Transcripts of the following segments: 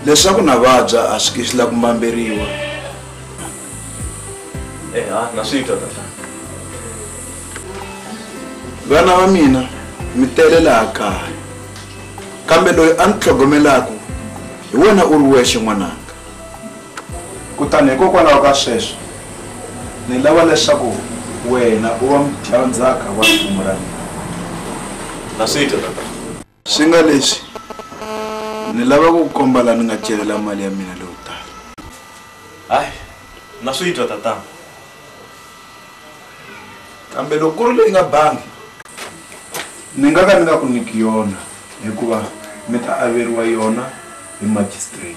Leswaku na vabya a swi la ku mbamberiwa. Na swi twa tata. Vana va mina mi tele laha kaya. Kambe loyi a ni tlhogomelaku hi wena u ri wexe n'wananga. Kutani hikokwalaho ka sweswo ni lava leswaku wena u va mudyandzhaka wa rifumo ra mina. Na swi twa tata. Swi nga leswi ni lava ku komba laha ni nga celela mali ya mina leyo tala. Hayi, na swi twa tatana. Kambe loko ku ri leyi nga bangi ni nga ka ni nga ku nyiki yona hikuva mi ta averiwa yona hi magistrate.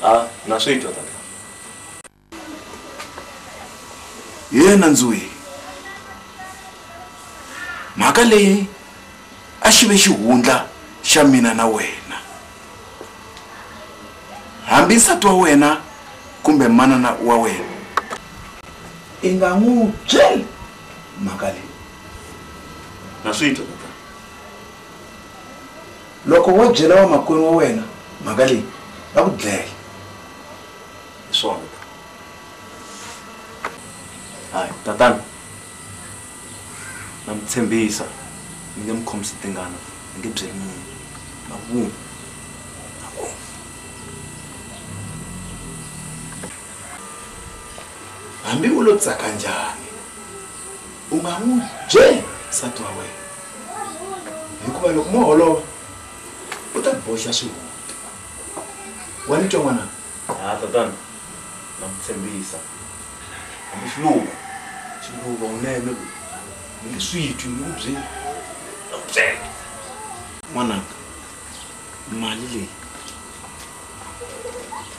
Ah, na swi twa tata. Yena Nzuwe, mhaka leyi a xi ve xihundla xa mina na wena. Hambi nsati wa wena kumbe manana wa wena i nga n'wi byeli mhaka leyi. Na swi twa tata. Loko wo byela wa makwenu wa wena mhaka leyi va ku dlaya. Hi swona tata. Hayi tatana, na mi tshembisa ni nge mi khomisi tingana, ni nge byeli munhu na wun'we na wun'we. Hambi u lo tsaka njhani u nga n'wi byeli nsati wa wena, hikuva loko mo holova u ta boxa swihuti. Wa ni twa n'wana? Ha tatana, na mi tshembisa. Hambi xiluva, xiluva unene loyi ni nge swi twi, ni ku byeli. Na ku byela. N'wananga, mali leyi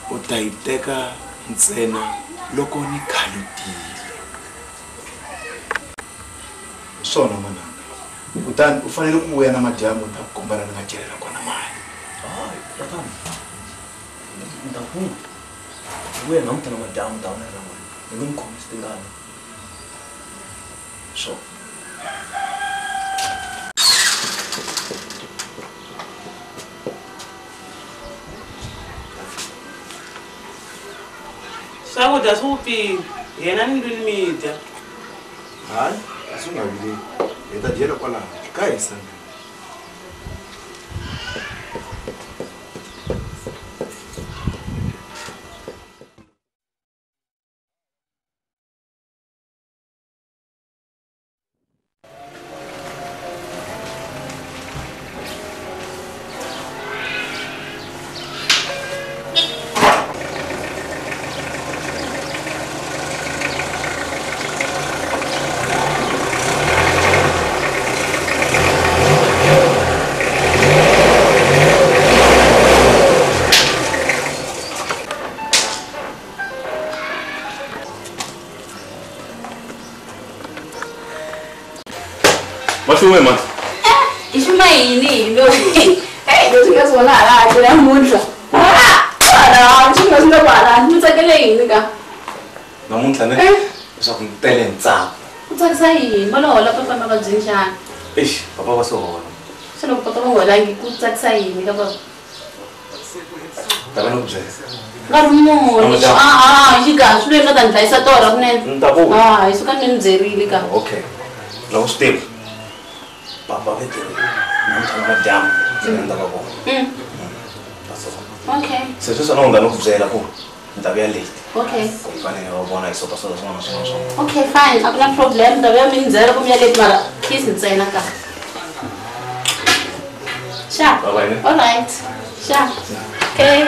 u ta yi teka ntsena loko ni khalutile. Hi swona n'wananga. Kutani u fanele ku vuya na madyambu ni ta ku komba laha ni nga celela kona mali. Hayi tatana, ni ta vuya. Vuya namuntlha na madyambu ni ta vona na n'wina. Ni nge mi khomisi tingana. Swona. Swakudya swi vupfile, yena ni ndlwini mi dya. Hayi, a swi nga vileli. Hi ta dyela kwalaho ka hisa. Mahlome man. I xuma yini lo? Hey, leswi nga swona hala hakela namuntlha. Ah, swi nga swi nga kwala, mi tsakele yini ka? Namuntlha ne? Leswaku ni tele ntsako. U tsakisa yini? Va lo hola papa mavabyi njhani? Eish, papa va swi hola. Se loko papa va holangi ku tsakisa yini ka papa? Ta va ni ku byela. Nkarhi muni? Ah, xi ga swi loyi nga ta ni dlayisa torha kunene. Ni ta vuya. Ah, hi suka ni mi byerile ka. Okay. Loko swi tiva. Papa va tirhile. Namuntlha na madyambu ndzi nga ta va vona. Okay. Se sweswi a ni hundza ni ku byela ku ni ta vuya late. Okay. Ku hi fanele hi va vona hi sota sota swin'wana na swin'wana swin'wana. Okay, fine. A ku na problem. Ni ta vuya mi ni byela ku mi ya late mara kiss ntsena ka. Sha. Bye bye, ne? All right. Sha. Okay.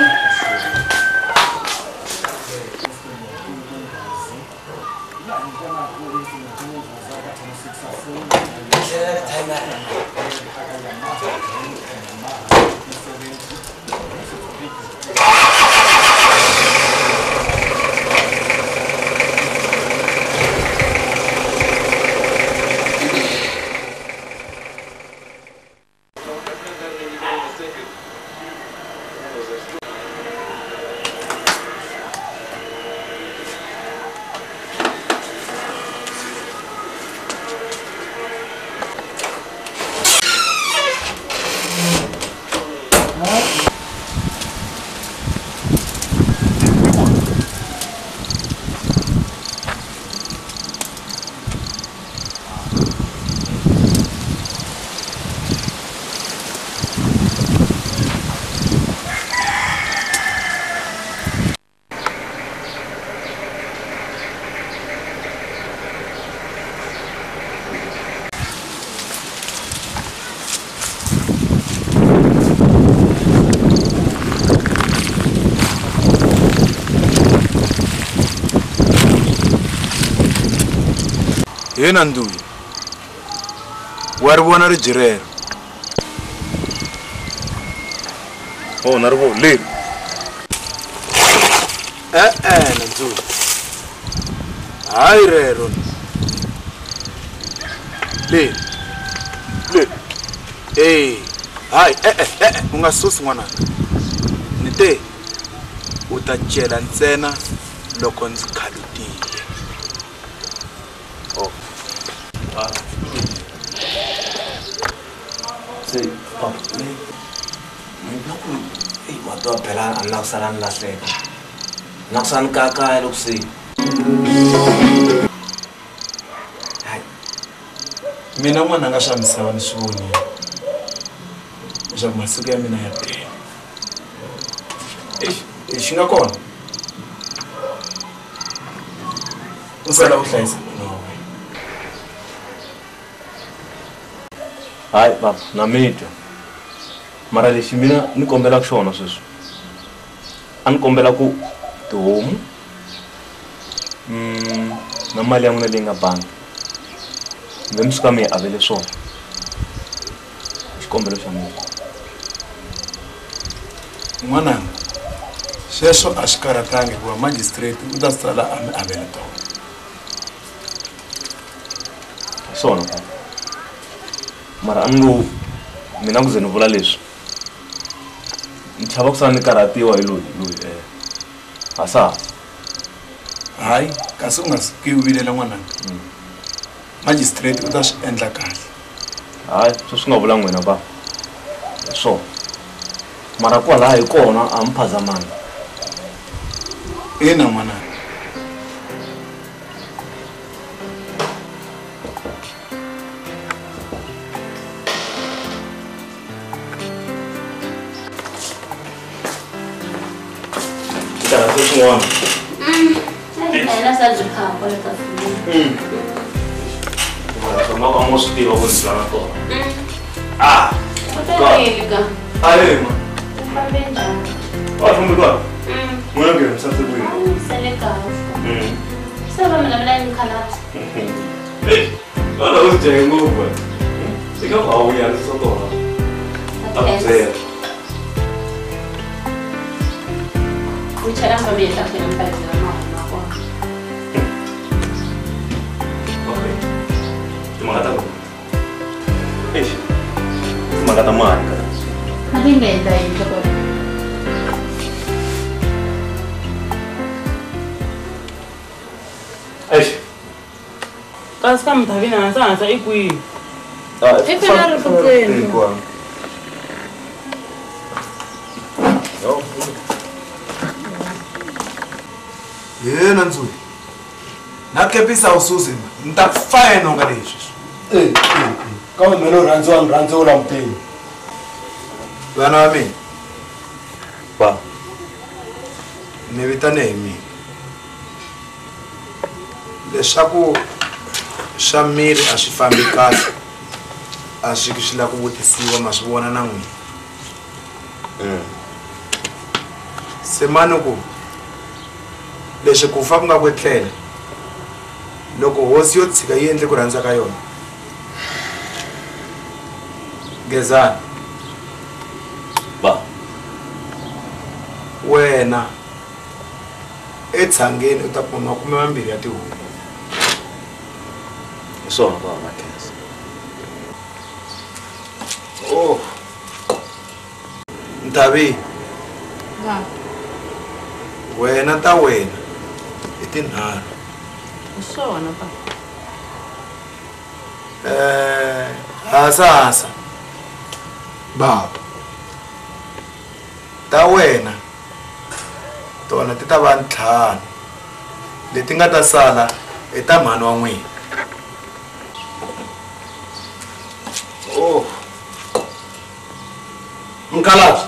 Yena nduyi. Wa ri vona ribye rero. Oh, na ri vona leri. Nandzuyi. Hayi rero. Leri. Leri. Hayi u nga susi n'wananga. Ni te u ta cela ntsena loko ndzi khalutile. Oh. Se, papa, ni ku ei mati wa phela a ni la ku sala ni lahleka. Ni la ku sala ni kayakaya loko se. Mina n'wananga swa misava ni swi vonile leswaku masiku ya mina ya tele. Xi nga kona u sala u hlayisa n'wana wa wena. Hayi baba, na mi twa. Mara lexi mina ni kombelaka xona sweswi, a ni kombela ku tihomu na mali ya n'wina leyi nga bangi mi suka mi yi avele swona. Xikombelo xa mina. N'wananga, sweswo a swi karhatangi hikuva magistrate u ta sala a mi avela tona. Hi swona papa. Mara a ni ngo mina ku ze ni vula leswi ni chava ku sala ni karhatiwa hi loyi hasahasa. Hayi, kasi u nga suki u vilela n'wananga. Magistrate u ta swi endla kahle. Hayi, sweswi nga vula n'wina ba. Hi swona. Mara kwalaha hi kona a mi phazamanga. Ina n'wananga. Karhate swin'wana. Hina sa byi phako le tafuleni. Swona a mo swi tiva ku ndzi lava kona. U terile ka. Ayi ma. U fambe njhani? Wa fambe kahle. N'wana ke mi sase ku yini? Sale kahle. Se va mina mina ni khalabye. Vana u dye ngopfu. Se ka va wu ya swa tona. Ta ku byela. U chela mbi etafuleni mi byela mahungu ma kona. Okay. Timhaka ta kona. Eish. Timhaka ta mali ka. Mali yi nga endla yini loko Eish. Kasi ka Mthavini hasahasa i kwihi? I phela ri pfukeni. Yena Ndzuli. Na kepisa u susi ni ta fa yena nga leswi. Kambe mina u rhandziwa ni rhandziwa la mutini. Vana va mina. Ba. Mi vitane hi mina. Leswaku swa miri a swi fambi kahle. A swi swi lava ku vutisiwa ma swi vona na n'wina. Se mani ku leswi ku fa ku nga ku etlela loko hosi yo tshika yi endle ku rhandza ka yona. Gezani. Ba. Wena etshangeni u ta kuma 12 ya tihomu. Hi swona baba Makhensa. Oh. Nthavi. Ba. Wena ta wena i tinharhu. Hi swona ba. Hasahasa. Baba. Ta wena tona ti ta va 5. Leti nga ta sala i ta mhani wa n'wina. Oh. Mkhalabye,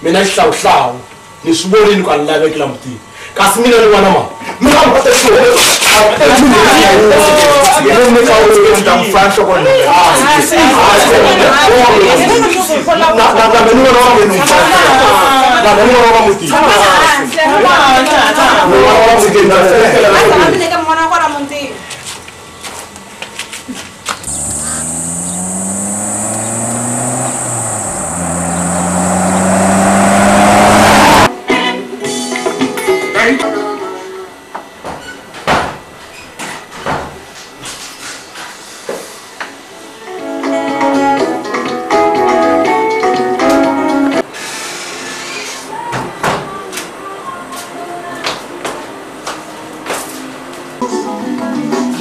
mina xihlawuhlawu ni swi vonile ku a ni laveki la mutini. Kasi mina ni n'wana mani? Mina ni ta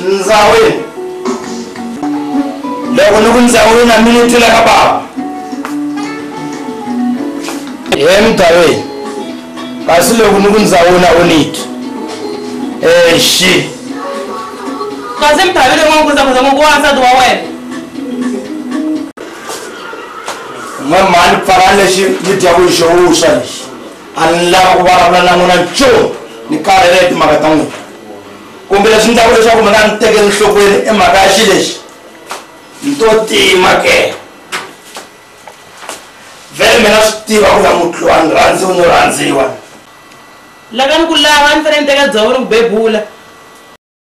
Ndzawini. Loko ni ku ndzawini a mi ni twile ka baba. He mdawini. Kasi loko ni ku ndzawini a wu ni twi. Exi. Kasi mdawini ngo ku za ku wansati wa wena. N'we mhani pfala lexi ni dyaku hi xo wuswa lexi. A ni lava ku vulavula na n'wina nchumu ni karhele hi timhaka ta n'wina. Kumbe leswi ndlaku leswaku mi nga ni tekeli enhlokweni i mhaka ya xilexi. Ni to tima ke. Vhele mina swi tiva ku la mutlu a ni rhandziwi no rhandziwa. Lava ni ku lava ni fanele ni teka dzovo ni ku bebula.